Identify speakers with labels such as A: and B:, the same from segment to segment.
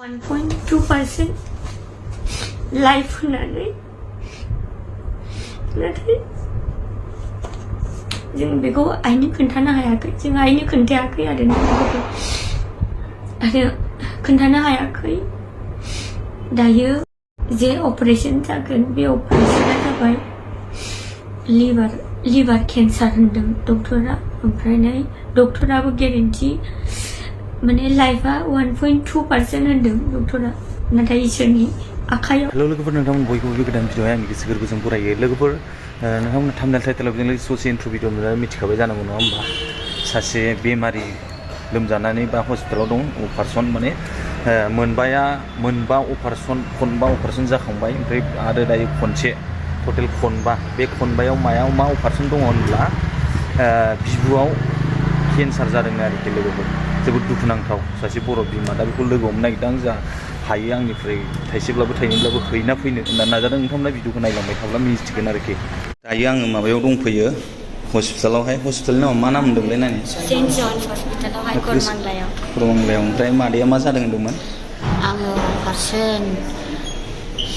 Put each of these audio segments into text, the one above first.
A: 1.2% life होनानै नाथाय जों बेखौ आइनो खोन्थानो हायाखै जों आइनो खोन्थायाखै आरो खोन्थानो हायाखै दायो जे अपारेशन जागोन बे अपारेशना जाबाय लिभार केन्सार होनदों डक्टरा ओमफ्राय डक्टराबो गेरेन्टि माने लाइफआ 1.2% होनदों डक्टरा नाथाय इसोरनि आखायाव
B: हेलो लोगोफोर नोंथांमोन बयखौबो गोदान भिडिअआव आंनि गोसो गोरबोजों बरायो लोगोफोर नोंथांमोना थाम्बनेल टाइटेलाव जों ससे इन्ट्र' भिडिअ नुनानै मिथिखाबाय जानांगौ नङा होमबा सासे बेमारि लोमजानानै बा हस्पिटालाव दं अपारेशन माने खनबा अपारेशन जाखांबाय ओमफ्राय आरो दायो खनसे टटेल खनबा बे खनबायाव मा अपारेशन दङ होनब्ला बिबुआव केन्सार जादों आरोखि लोगोफोर जोबोद दुखुनांथाव सासे बर' बिमा दा बेखौ लोगो हमनो नागिरदों जा हायो आंनिफ्राय थाइसेब्लाबो थाइनैब्लाबो हैना फैनो होनना नाजादों नोंथांमोना भिडिअखौ नायलांबाय थाब्ला मिथिगोन आरोखि दायो आङो माबायाव दंफैयो हस्पिटालावहाय हस्पिटालनि नामा मा नाम होनदोंलै नानि
A: सेन्ट जन्स हस्पिटालावहाय
B: करमांलायाव ओमफ्राय मादैया मा जादों होनदोंमोन
C: आङो अपारेशन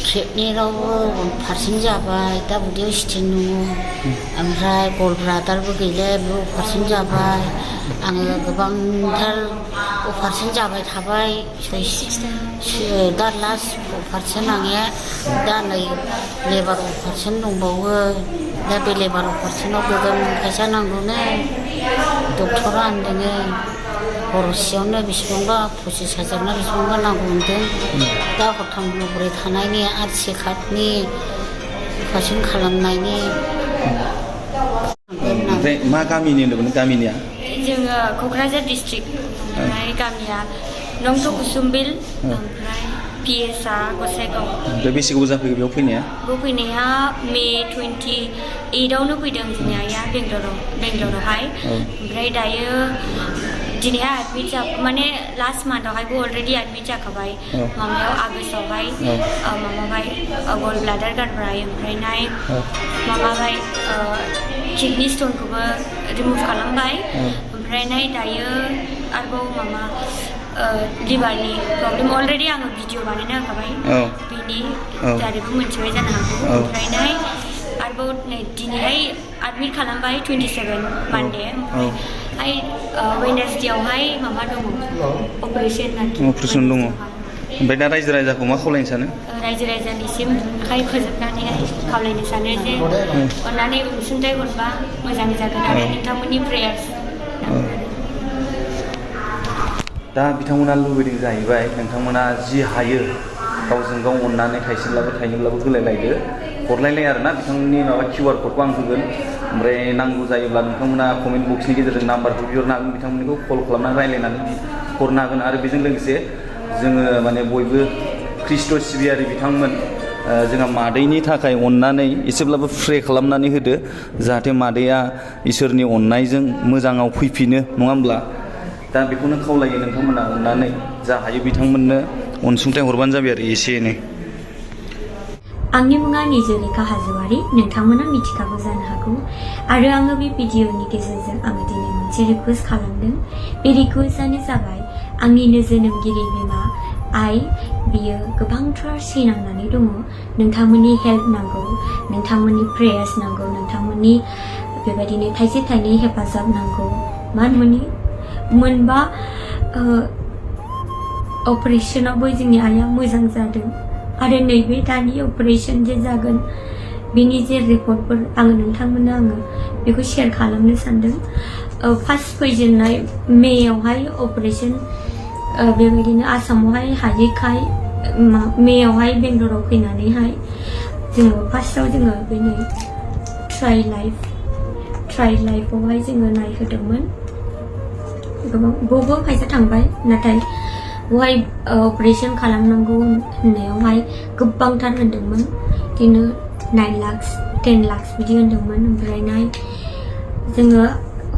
C: खेबनैयावबो अपारेशन जाबाय दा उदैयाव स्टेन दङ ओमफ्राय गल ब्लाडारबो गैला बे अपारेशन जाबाय आङो गोबांथार अपारेशन जाबाय थाबाय दा लास्ट अपारेशन आंनिया दा नै लेबार अपारेशन दंबावो दा बे लेबार अपारेशनाव गोबां फैसा नांगौनो डक्टरा होनदों खरसेयावनो बेसेबांबा 25,000 ना बेसेबांबा नांगौ होनदों दा हरथाम हरब्रै थानायनि आरो चेकआपनि अपारेशन खालामनायनि
B: ओमफ्राय मा गामिनि होनदोंमोन गामिनिया
A: जोङो क'क्राझार डिस्ट्रिक्ट ओमफ्राय गामिया नंथ' कुसुमबिल ओमफ्राय पिएसआ गसाइगाव
B: ओमफ्राय बेसे गोबाव जाफैखो बेयाव फैनाया
A: मे 28आवनो फैदों जोंनि आइया बेंगलरावहाय ओमफ्राय दायो दिनैहाय एडमिट माने लास्ट मान्थआवहायबो अलरेडि एडमिट जाखाबाय माबायाव आगस्टआवहाय माबाबाय गल ब्लाडार गारबाय ओमफ्राय माबाबाय किडनि स्टनखौबो रिमुभ खालामबाय ओमफ्राय दायो आरोबाव माबा लिभारनि प्रब्लेम अलरेडि आङो भिडिअ बानायना होखाबाय बेनि दारेबो मोनथिबाय जानो हागौ ओमफ्राय आरोबाव दिनैहाय एडमिट खालामबाय 27 मानडे ओमफ्राय वेडनेसडेआवहाय माबा दङ अपारेशन
B: दङ ओमफ्राय दा रायजो राजाखौ मा खावलायनो सानो
A: रायजो राजानिसिम आखाइ फोजोबनानैहाय खावलायनो सानो जे अननानै अनसुंथाइ हरबा मोजां जागोन आरो नोंथांमोननि प्रेयार्स
B: दा बिथांमोना लुबैदों जाहैबाय नोंथांमोना जि हायो गावजों गाव अननानै थाइसेब्लाबो थाइनैब्लाबो होलायलायदो हरलायलाय आरोना बिथांमोननि माबा QR क'डखौ आं होगोन ओमफ्राय नांगौ जायोब्ला नोंथांमोना कमेन्ट बक्सनि गेजेरजों नाम्बारखौ बिहरनो हागोन बिथांमोनखौ कल खालामनानै रायज्लायनानै हरनो हागोन आरो बेजों लोगोसे जोङो माने बयबो ख्रिस्ट' सिबियारि बिथांमोन जोंहा मादैनि थाखाय अननानै एसेब्लाबो प्रे खालामनानै होदो जाहाथे मादैया इसोरनि अननायजों मोजाङाव फैफिनो नङा होमब्ला दा बेखौनो खावलायो नोंथांमोना अननानै जा हायो बिथांमोननो अनसुंथाइ हरबानो जाबाय आरो एसे एनै
A: आंनि मुङा निजलेखा हाजोवारि नोंथांमोना मिथिखागौ जानो हागौ आरो आङो बे भिडिअनि गेजेरजों आङो दिनै मोनसे रिकुवेस्ट खालामदों बे रिकुवेस्टआनो जाबाय आंनिनो जोनोमगिरि बिमा आइ बियो गोबांथार सैनांनानै दङ नोंथांमोननि हेल्प नांगौ नोंथांमोननि प्रेयार्स नांगौ नोंथांमोननि बेबायदिनो थाइसे थाइनै हेफाजाब नांगौ मानोना मोनबा अपारेशनावबो जोंनि आइया मोजां जादों आरो नैबे दानि अपारेशन जे जागोन बेनि जे रिपर्टफोर आङो नोंथांमोननो आङो बेखौ शेयार खालामनो सानदों फार्स्ट फैजेननाय मेयावहाय अपारेशन बेबायदिनो आसामावहाय हायैखाय मेयावहाय बेंगलराव फैनानैहाय जोङो फार्स्टआव जोङो बे नै ट्राइ लाइफआवहाय जोङो नायहोदोंमोन गोबां बबो फैसा थांबाय नाथाय बेवहाय अपारेशन खालामनांगौ होननायावहाय गोबांथार होनदोंमोन बिदिनो 9 लाख 10 लाख बिदि होनदोंमोन ओमफ्राय जोङो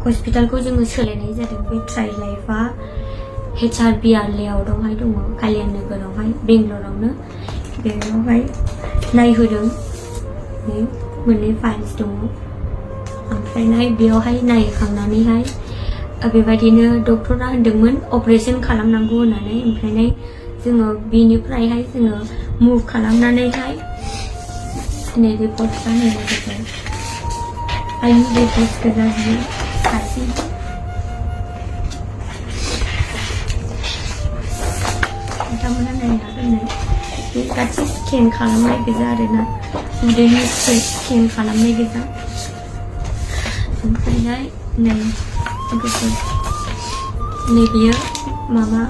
A: हस्पिटालखौ जोङो सोलायनाय जादों बे ट्राइ लाइफआ HRBRLआव दङ कालियान नोगोरावहाय बेंगलरावनो बेयावहाय नायहोदों मोननै फाइल्स दङ ओमफ्राय बेयावहाय नायखांनानैहाय बेबायदिनो डक्टरा होनदोंमोन अपारेशन खालामनांगौ होननानै ओमफ्राय जोङो बेनिफ्रायहाय जोङो मुभ खालामनानैहाय नै रिपर्टआ नै लोगोफोर आंनि रिपर्ट गोजा बियो गासैबो नोंथांमोना नायनो हागोन नै बे गासै स्केन खालामनाय गोजा आरोना उदैनि स्केन खालामनाय गोजा ओमफ्रायहाय नै लोगोफोर नै बेयो माबा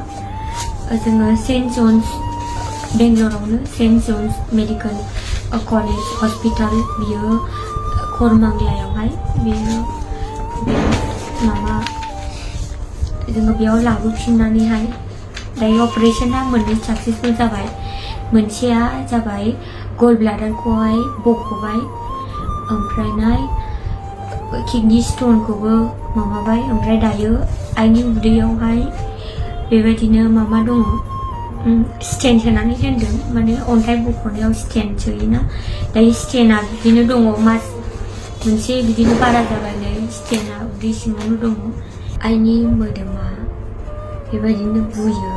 A: जोङो सेन्ट जन्स बेंगलरावनो saint John's medical college hospital बियो करमांग्लायावहाय बियो माबा जोङो बेयाव लाबोफिननानैहाय दायो अपारेशना मोननै साक्सेसफुल जाबाय मोनसेया जाबाय गल ब्लाडारखौहाय बख'बाय ओमफ्रायहाय किडनी स्टनखौबो माबाबाय ओमफ्राय दायो आइनि उदैयावहाय बेबायदिनो माबा दङ स्टेन सोनानै दोनदों माने अन्थाइ बख'नायाव स्टेन सोयोना दायो स्टेना बिदिनो दङ मास मोनसे बिदिनो बारा जाबाय स्टेना उदै सिङावनो दङ आइनि मोदोमा बेबायदिनो बुयो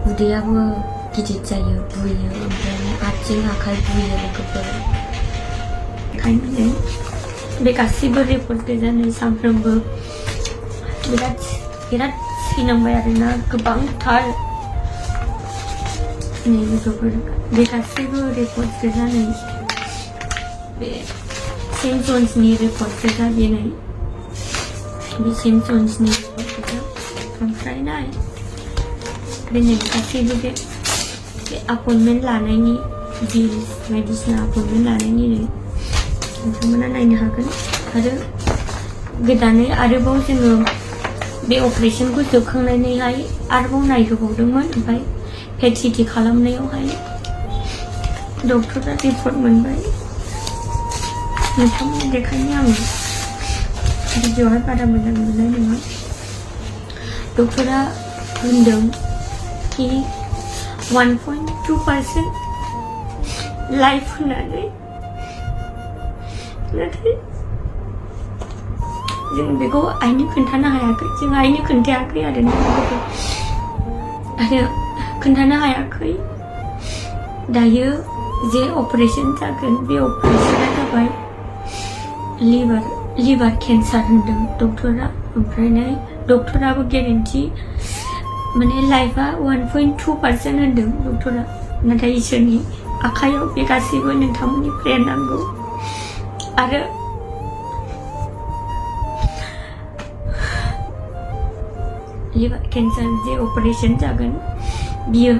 A: उदैयाबो गिदिर जायो बुयो ओमफ्राय आथिं आखाइ बुयो लोगोफोर ओंखायनो बे गासैबो रिपर्ट गोजानै सानफ्रोमबो बिराद सैनांबाय आरोना गोबांथार नै लोगोफोर बे गासैबो रिपर्ट गोजानै बे सेन्ट जन्सनि रिपर्ट गोजा बे नै बे सेन्ट जन्सनि रिपर्ट गोजा ओमफ्राय नाय बे नै गासैबो बे अपइन्टमेन्ट लानायनि बिल्स बायदिसिना अपइन्टमेन्ट लानायनि नै नोंथांमोना नायनो हागोन आरो गोदानै आरोबाव जोङो बे अपारेशनखौ जोबखांनानैहाय आरोबाव नायहोबावदोंमोन ओमफ्राय पेट सिटि खालामनायावहाय डक्टरा रिपर्ट मोनबाय नोंथांमोननो देखायनो आङो भिडिअ'आवहाय बारा मोजां नुनाय नङा डक्टरा होनदों कि 1.2% लाइफ होननानै नाथाय जों बेखौ आइनो खोन्थानो हायाखै जों आइनो खोन्थायाखै आरोना आरो खोन्थानो हायाखै दायो जे अपारेशन जागोन बे अपारेशना जाबाय लिभार केन्सार होनदों डक्टरा ओमफ्राय डक्टराबो गेरेन्टि माने लाइफआ 1.2% होनदों डक्टरा नाथाय इसोरनि आखायाव बे गासैबो नोंथांमोननि प्रेयार नांगौ आरो लिभार केन्सार जे अपारेशन जागोन बियो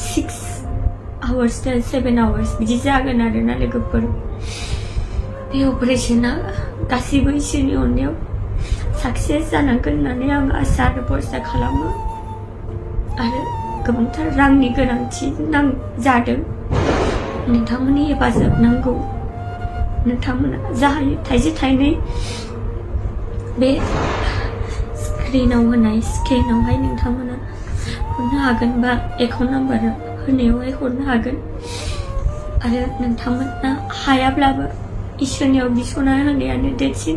A: 6 आवार्स 7 आवार्स बिदि जागोन आरोना लोगोफोर बे अपारेशना गासैबो इसोरनि अननायाव साक्सेस जानांगोन होननानै आं आसा आरो भरसा खालामो आरो गोबांथार रांनि गोनांथि जादों नोंथांमोननि हेफाजाब नांगौ नोंथांमोना जा हायो थाइसे थाइनै बे स्क्रिनाव होनाय स्केनावहाय नोंथांमोना हरनो हागोन बा एकाउन्ट नाम्बार होनायावहाय हरनो हागोन आरो नोंथांमोना हायाब्लाबो इसोरनियाव बिसना होनायानो देरसिन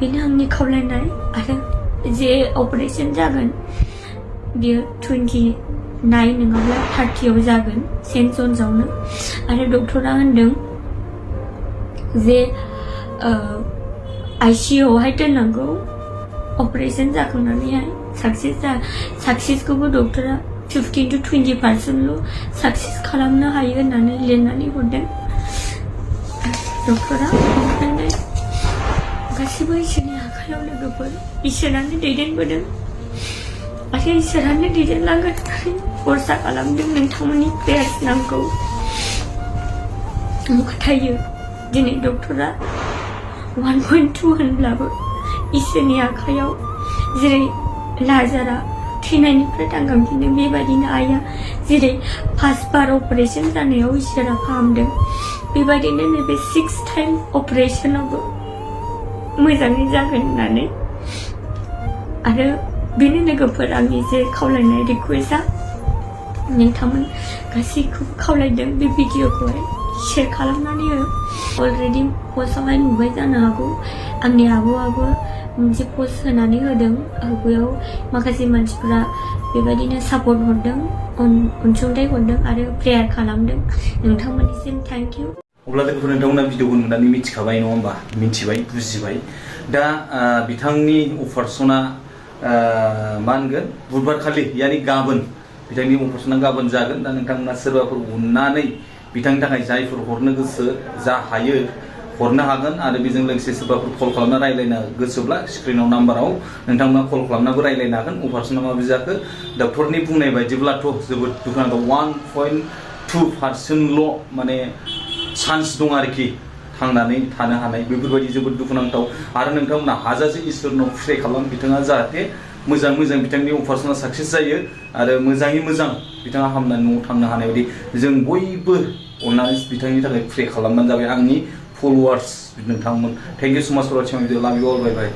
A: बेनो आंनि खावलायनाय आरो जे अपारेशन जागोन बियो 29 नङाब्ला 30 जागोन सेन्ट जन्सआवनो आरो डक्टरा होनदों जे आइसिइउआवहाय दोननांगौ अपारेशन जाखांनानैहाय साक्सेसखौबो डक्टरा 15 to 20% साक्सेस खालामनो हायो होननानै लिरनानै हरदों डक्टरा ओंखायनो गासैबो इसोरनि आखायाव लोगोफोर इसोरानो दैदेनबोदों आरो इसोरानो दैदेनलांगोन होननानै भरसा खालामदों नोंथांमोननि प्रेयार्स नांगौ आं फोथायो दिनै डक्टरा 1.2 होनब्लाबो इसोरनि आखायाव जेरै लाजारा थैनायनिफ्राय थांखांफिनदों बेबायदिनो आइया जेरै फार्स्ट बार अपारेशन जानायाव इसोरा फाहामदों बेबायदिनो नैबे 6th टाइम अपारेशनावबो मोजाङै जागोन होननानै आरो बेनो लोगोफोर आंनि जे खावलायनाय रिकुवेस्टआ नोंथांमोन गासैखौबो खावलायदों बे भिडिअखौहाय शेयार खालामनानै हो अलरेडि पस्टआवहाय नुबाय जानो हागौ आंनि आब'आबो मोनसे पस्ट होनानै होदों बेयाव माखासे मानसिफोरा बेबायदिनो सापर्ट हरदों अनसुंथाइ हरदों आरो प्रेयार खालामदों नोंथांमोननिसिम थैंक यू
B: अब्ला लोगोफोर नोंथांमोना भिडिअखौ नुनानै मिथिखाबाय नङा होमबा मिथिबाय बुजिबाय दा बिथांनि अपारेशना मा होनगोन बुधबार खालि यानि गाबोन बिथांनि अपारेशना गाबोन जागोन दा नोंथांमोना सोरबाफोर अननानै बिथांनि थाखाय जायफोर हरनो गोसो जा हायो हरनो हागोन आरो बेजों लोगोसे सोरबाफोर कल खालामना रायलायनो गोसोब्ला स्क्रिनाव नाम्बाराव नोंथांमोना कल खालामनाबो रायलायनो हागोन अपारेशना माबायदि जाखो डक्टरनि बुंनाय बायदिब्लाथ' जोबोद दुखुनांथाव 1.2% माने चान्स दं आरोखि थांनानै थानो हानाय बेफोरबायदि जोबोद दुखुनांथाव आरो नोंथांमोना हाजासे इसोरनाव प्रे खालाम बिथाङा जाहाथे मोजां बिथांनि अपारेशना साक्सेस जायो आरो मोजाङै मोजां बिथाङा हामनानै न'आव थांनो हानाय बायदि जों बयबो अननानै बिथांनि थाखाय प्रे खालामनानै जाबाय आंनि फलोवार्स नोंथांमोन थैंक इउ सो माच फर वाचिं माय भिडिअ लाभ इउ अल बाय बाय